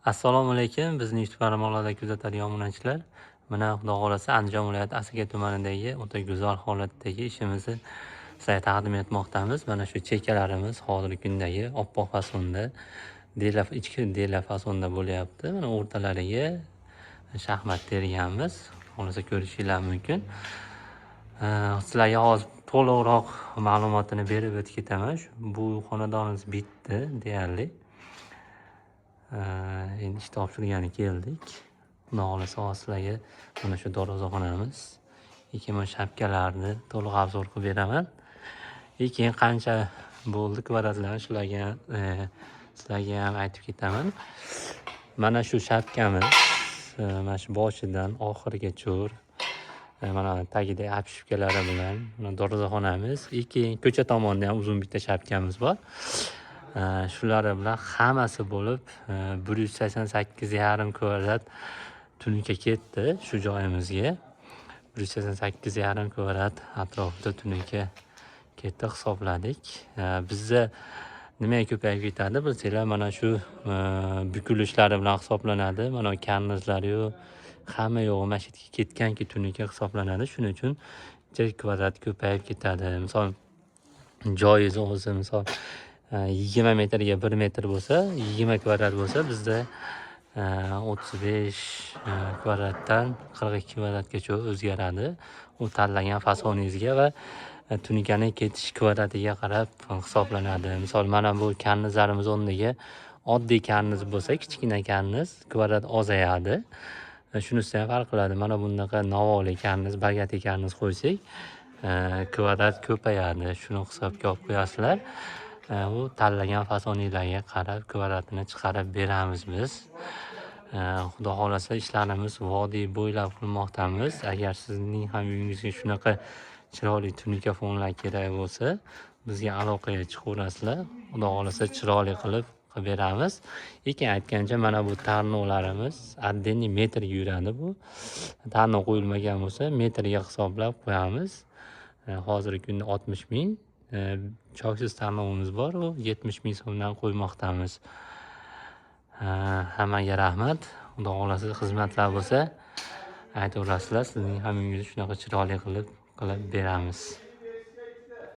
Assalomu alaykum, bizni YouTube tarmoqlarida kuzatadigan obunachilar. Mana, Xudo xohlasa, Andijon viloyati Asaka tumanidagi o'ta go'zal holatdagi ishimizni sizlarga taqdim etmoqdamiz. Mana shu chekkalarimiz hozirgi kundagi oppoq fasonda, dela, ichki dela fasonda bo'lyapti. Mana o'rtalariga shaxmat terganmiz. Xohlasa, ko'rishinglar mumkin. Sizlarga hozir to'liqroq ma'lumotini berib o'tib ketaman. Bu xonadonimiz bitdi deyarli. Endi ish topshirgani keldik. Xudo xohlasa, hozir sizlarga mana shu darvozaxonamiz, keyin mana shapkalarni to'liq обзор qilib beraman. И keyin qancha bo'ldi kvadratlarni shularga sizlarga ham aytib ketaman. Mana shu shapkamiz mana shu boshidan oxirigacha, mana tagida обшивка lari bilan mana darvozaxonamiz и keyin ko'cha tomonda ham uzun bitta shapkamiz bor. Shulari bilan hammasi bo'lib 188,5 kvadrat tunuka ketdi shu joyimizga. 188,5 kvadrat atrofida tunuka ketdi, hisobladik. Bizda nimaga ko'payib ketadi, bilsanglar, mana shu bukilishlari bilan hisoblanadi. Mana karnizlariyu hamma yo'g'i mana shu yerga ketganki tunuka hisoblanadi. Shuning uchun kvadrat ko'payib ketadi. Misol, joyingiz o'zi, misol, 20 metrga 1 metr bo'lsa, 20 kvadrat bo'lsa, bizda 35 kvadratdan 42 kvadratgacha o'zgaradi. U tanlagan fasoningizga va tunukani ketish kvadratiga qarab hisoblanadi. Misol, mana bu karnizlarimiz o'rniga oddiy karniz bo'lsa, kichkina karniz, kvadrat ozayadi. Shunisi ham farq qiladi. Mana bunaqa novoli karniz, богатый karniz qo'ysak, kvadrat ko'payadi. Shuni hisobga olib qo'yasizlar. U tanlagan fasoninglarga qarab kvadratini chiqarib beramiz biz. Xudo xohlasa, ishlarimiz vodiy bo'ylab qilmoqdamiz. Agar sizning ham uyingizga shunaqa chiroyli tunuka fonlar kerak bo'lsa, bizga aloqaga chiqaverasizlar. Xudo xohlasa, chiroyli qilib qilib beramiz. Keyin aytgancha, mana bu tarnovlarimiz отдельный metrga yuradi bu. Tarnov qo'yilmagan bo'lsa, metrga hisoblab qo'yamiz. Hozirgi kunda 60 ming. Choksiz tarnovimiz bor, u 70 ming so'mdan qo'ymoqdamiz. Hammaga rahmat. Xudo xohlasa, xizmatlar bo'lsa, aytaverasizlar. Sizning ham uyingizni shunaqa chiroyli qilib qilib beramiz.